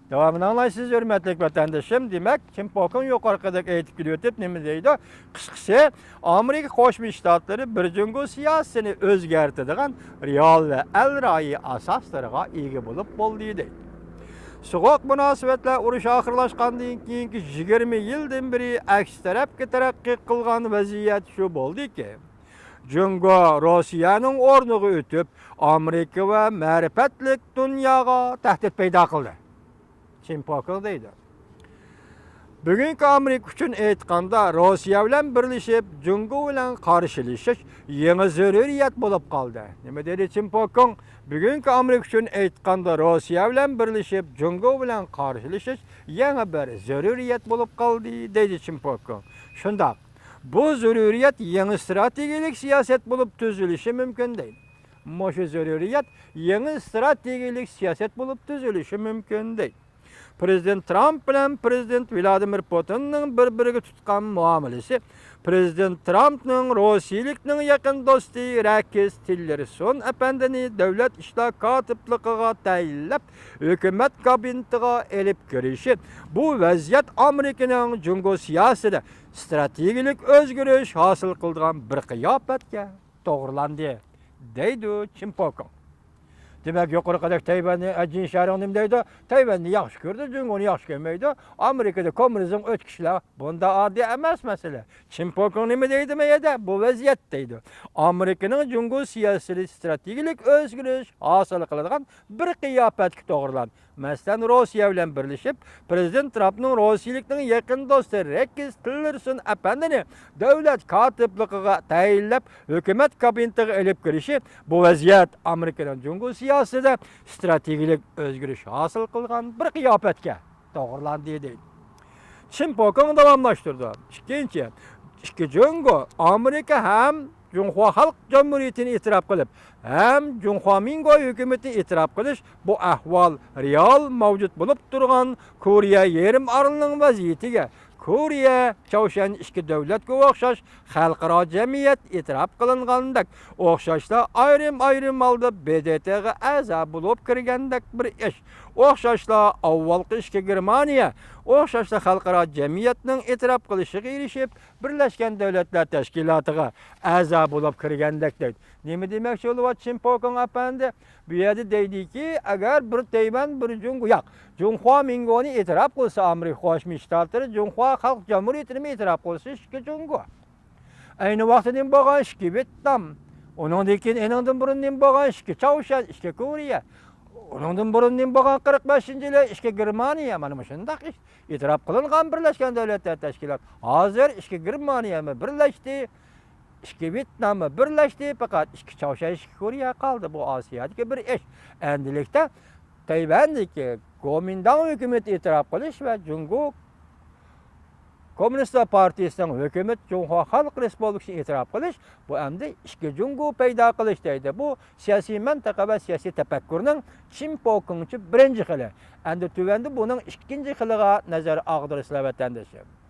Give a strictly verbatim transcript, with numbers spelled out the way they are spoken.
داۋامىنى ئاڭلايسىز، ھۆرمەتلىك ۋەتەندىشىم. دېمەك، چىن پوكىڭ يۇقىرىقىدەك ئېيتىپ كېلىۋېتىپ نېمە دەيدۇ؟ قىسقىسى، ئامېرىكا قوشما شتاتلىرى بىر جۇڭگو سىياسىتىنى ئۆزگەرتىدىغان رېئال ۋە ئەل رايى ئاساسلىرىغا ئىگە بولۇپ بولدى، دەيدۇ. سوغۇق مۇناسىۋەتلەر ئۇرۇش ئاخىرلاشقاندىن كېيىنكى يىگىرمە يىلدىن بېرى ئەكسى تەرەپكە تەرەققىي قىلغان ۋەزىيەت شۇ بولدىكى، جۇڭگو روسىيەنىڭ ئورنىغا ئۆتۈپ، ئامېرىكا ۋە مەرىپەتلىك دۇنياغا تەھدىت پەيدا قىلدى. چىن پوكىڭ دەيدۇ. بۈگۈنكى ئامېرىكا ئۈچۈن ئېيتقاندا، روسىيە بىلەن بىرلىشىپ، جۇڭگو بىلەن قارشىلىشىش يېڭى زۆرۈرىيەت بولۇپ قالدى. نېمە دېدى چىن پوكىڭ؟ بۈگۈنكى ئامېرىكا ئۈچۈن ئېيتقاندا، روسىيە بىلەن بىرلىشىپ، جۇڭگو بىلەن قارشىلىشىش يېڭى بىر زۆرۈرىيەت بولۇپ قالدى، دەيدۇ چىن پوكىڭ. شۇنداق. بۇ زۆرۈرىيەت يېڭى ئىستراتېگىيەلىك سىياسەت بولۇپ تۈزۈلۈشى مۇمكىن، دەيدۇ. مۇشۇ زۆرۈرىيەت يېڭى ئىستراتېگىيەلىك سىياسەت بولۇپ تۈزۈلۈشى مۇمكىن، دەيدۇ. پىرېزىدېنت ترامپ بىلەن پىرېزىدېنت ۋلادىمىر پۇتىننىڭ بىر-بىرىگە تۇتقان مۇئامىلىسى، پىرېزىدېنت ترامپنىڭ روسىيىلىكنىڭ يېقىن دوستى رەكس تىللېرسون ئەپەندىنى دۆلەت ئىشلار كاتىپلىقىغا تەيىنلەپ، ھۆكۈمەت كابىنېتىغا ئېلىپ كىرىشى، بۇ ۋەزىيەت ئامېرىكىنىڭ جۇڭگو سىياسىتىدە ئىستراتېگىيەلىك ئۆزگىرىش ھاسىل قىلىدىغان بىر قىياپەتكە توغرىلاندى، دەيدۇ چىن پوكىڭ. دېمەك، يۇقىرىقىدەك تەيۋەننى، ئەجىن شارىڭ نېمە دەيدۇ؟ تەيۋەننى ياخشى كۆرىدۇ، جۇڭگونى ياخشى كۆرمەيدۇ. ئامېرىكىدا كوممۇنىزم ئۆچكە ئىشلار، بۇنداق ئاددىي ئەمەس مەسىلە. چىن پوكىڭ نېمە دەيدۇ مۇ يەردە؟ بۇ ۋەزىيەت دەيدۇ. ئامېرىكىنىڭ جۇڭگو سىياسىتىدە ئىستراتېگىيەلىك ئۆزگىرىش ھاسىل قىلىدىغان بىر قىياپەتكە توغرىلاندى. مەسىلەن، روسىيە بىلەن بىرلىشىپ، پىرېزىدېنت ترامپنىڭ روسىيىلىكنىڭ يېقىن دوستى رېكس تىللېرسون ئەپەندىنى دۆلەت كاتىپلىقىغا تەيىنلەپ، ھۆكۈمەت كابىنېتىغا ئېلىپ كىرىشى، بۇ ۋەزىيەت ئامېرىكىنىڭ جۇڭگو سىياسىتىدە ئىستراتېگىيەلىك ئۆزگىرىش ھاسىل قىلغان بىر قىياپەتكە توغرىلاندى، دەيدۇ. چىن پوكىڭ داۋاملاشتۇرىدۇ. ئىككىنچى، ئىككى جۇڭگو، ئامېرىكا ھەم جۇڭخۇا خەلق جۇمھۇرىيىتىنى ئېتىراپ قىلىپ، ھەم جۇڭخۇا مىنگو ھۆكۈمىتىنى ئېتىراپ قىلىش، بۇ ئەھۋال رېئال مەۋجۇت بولۇپ تۇرغان كورېيە يېرىم ئارىلىنىڭ ۋەزىيىتىگە، كورېيە، چاۋشيەن ئىككى دۆلەتكە ئوخشاش خەلقئارا جەمئىيەت ئېتىراپ قىلىنغاندەك، ئوخشاشلا ئايرىم-ئايرىم ھالدا ب د ت غا ئەزا بولۇپ كىرگەندەك بىر ئىش. ئوخشاشلا ئاۋۋالقى ئىككى گېرمانىيە، ئوخشاشلا خەلقئارا جەمئىيەتنىڭ ئېتىراپ قىلىشىغا ئېرىشىپ، بىرلەشكەن دۆلەتلەر تەشكىلاتىغا ئەزا بولۇپ كىرگەندەك دەيدۇ. نېمە دېمەكچى بولۇۋاتىدۇ چىن پوكىڭ ئەپەندى؟ بۇ يەردە دەيدىكى، ئەگەر بىر تەيۋەن، بىر جۇڭگو، ياق، جۇڭخۇا مىنگونى ئېتىراپ قىلسا ئامېرىكا قوشما شتاتلىرى، جۇڭخۇا خەلق جۇمھۇرىيىتىنىمۇ ئېتىراپ قىلسا ئىككى جۇڭگو. ئەينى ۋاقىتتا نېمە بولغان؟ ئىككى ۋيېتنام. ئۇنىڭدىن كېيىن، ئېنىڭدىن بۇرۇن نېمە بولغان؟ ئىككى چاۋشيەن، ئىككى كورېيە. ئۇنىڭدىن بۇرۇن نېمە بولغان؟ قىرىق بەشىنچى يىلى ئىككى گېرمانىيە. مانا مۇشۇنداق ئىش. ئېتىراپ قىلىنغان بىرلەشكەن دۆلەتلەر تەشكىلاتى. ھازىر ئىككى گېرمانىيەمۇ بىرلەشتى، ئىككى ۋيېتناممۇ بىرلەشتى، پەقەت ئىككى چاۋشيەن، ئىككى كورېيە قالدى. بۇ ئاسىيادىكى بىر ئىش. ئەمدىلىكتە تەيۋەندىكى گومىنداڭ ھۆكۈمىتى ئېتىراپ قىلىش ۋە جۇڭگو كوممۇنىستلار پارتىيىسىنىڭ ھۆكۈمىتى جۇڭخۇا خەلق رېسپۇبلىكىسىنى ئېتىراپ قىلىش، بۇ ئەمدى ئىككى جۇڭگو پەيدا قىلىش دەيدۇ. بۇ سىياسىي مەنتىقە ۋە سىياسىي تەپەككۇرنىڭ چىن پوكىڭچە بىرىنچى خىلى. ئەمدى تۆۋەندە بۇنىڭ ئىككىنچى خىلىغا نەزەر ئاغدۇرىسىلەر، ۋەتەندىشىم.